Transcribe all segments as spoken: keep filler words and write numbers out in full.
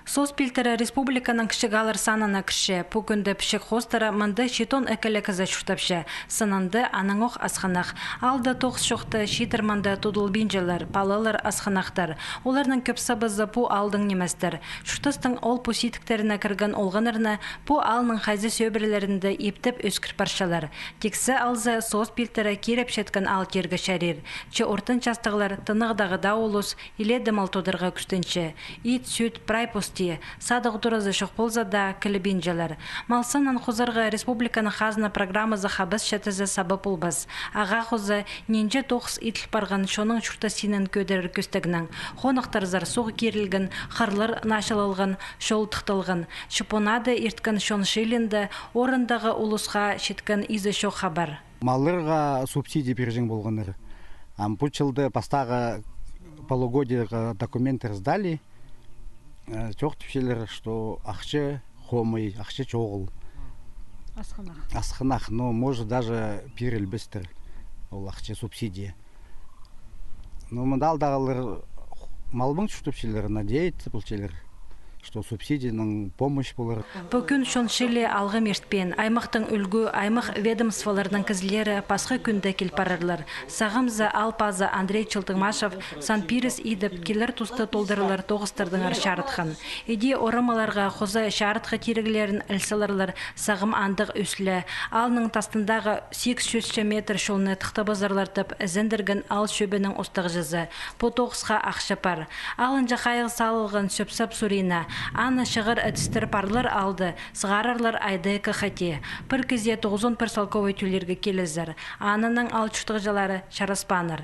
Соос пилтірі республиканың кічіг ааллар санына кірче. Пу кӱнде пічік хоостыра мында читон ікілі кізі чуртапча. Сынында аннаң ох асхынах. Аалда тоғыс чохта чииттер мында тудылбинчалар, палалар асхынахтар. Оларның кӧп сабазы пу аалдың ниместер. Чуртастың ол-пу сидіктеріне кірген олғаннарны пу аалның хайзы сӧбірелерінде иптеп ӧскір парчалар. Тиксі алза, соос пилтірі кирепчеткен аал тирге чарир. Че ортын частығлар тынағдағы даа улус илееде мал тударға кӱстенче. Ит, сӱт, прай пос тее, садығ туразы чох полза даа, килібинчелер. Мал санын хозарға республиканың хазна программазы хабасча тізе саба полбас. Ағаа хоза, нинҷе тоғыс иділ парған чонның чуртас синін кӧдірер кӧстегнең. Хонахтарзар суғ кирілген, хырлар начылалған, чол тыхталған. Чіп-понады ирткен чон чыылиинда орындағы улусха читкен изі чох хабар. Малларға субсидия пирҷең полғаннар. Ам пу чылда пастағы полугодиеға документтер сдали. Э, чох тіпчелер, что ахча хомай, ахча чоғыл. Асхынах. Асхынах, но, может, даже пирілбестер ол ахча, субсидия. Но мында аалдағылар малбаң чуртапчалар, надеяться полчалар, что субсидияның помощь полар. Пу кӱн чон чыылии алғым иртпеен. Аймахтың ӱлгӱ, аймах ведомстволарның кізілері пасха кӱнде кил парарлар. Сағам за аал пазы Андрей Челтыгмашев сан пиріс идіп, килер туста толдырылар тоғыстардаңар чарытхан. Иди орамаларға хоза чарытха тиріглерін ілсаларлар, сағам андағ ӧсче. Аалның тастындағы сигіс чӱсче метр чолны тыхтабазарлар тіп ізендірген аал чӧбінің устағҷызы. Пу тоғысха ахча пар. Алынҷа хайығ салылған сӧп-сап сурина. Аны чығыр ідістер парлар алды, сығарарлар айда ікі хати. Пір кізее тоғызон пір салковай тӧлирге килізер. Анаң аал чуртағҷылары чараспааннар.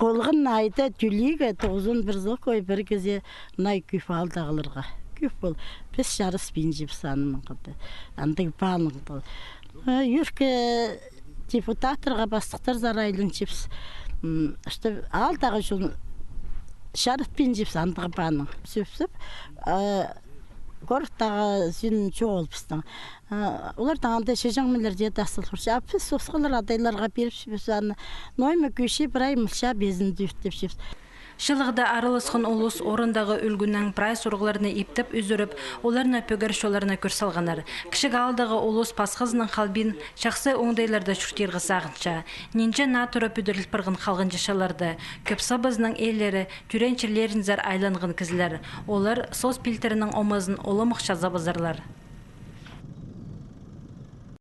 Полған айда тӧлирге тоғызон пір салковай пір кізее, най кӧп аалдағыларға. Кӧп пол. Піс чараспинчабыс аның хада. Андағ пааныңда. Э, ӧӧркі депутаттарға, пастыхтарзар айланчабыс. М, что аалдағы чон чаратпинчабыс андағ пааның. Сӧп-сап, э, городтағы син чоғыл пістің. Э, олардаң анда чеҷеңмелер дее тастал турча. А піс сосхалар адайларға пиріпчебіс аны. Ноо ниме кӧрче, прай мылча безін тӧртепчебіс. Чылығда араласхан улус орындағы ӱлгӱнең прай сурығларны иптеп ӱзӱріп, оларны пӧгер чолларына кӧр салғаннар. Кічіг аалдағы улус пасхазының халбин чахсы оңдайларда чуртирға сағынча. Нинҷе наа тура пӱдіріл парған халғанҷы чылларда кӧп сабазының иелері тӧреен чирлерінзер айланған кізілер. Олар соос пилтірінің омазын уламох чазап азарлар.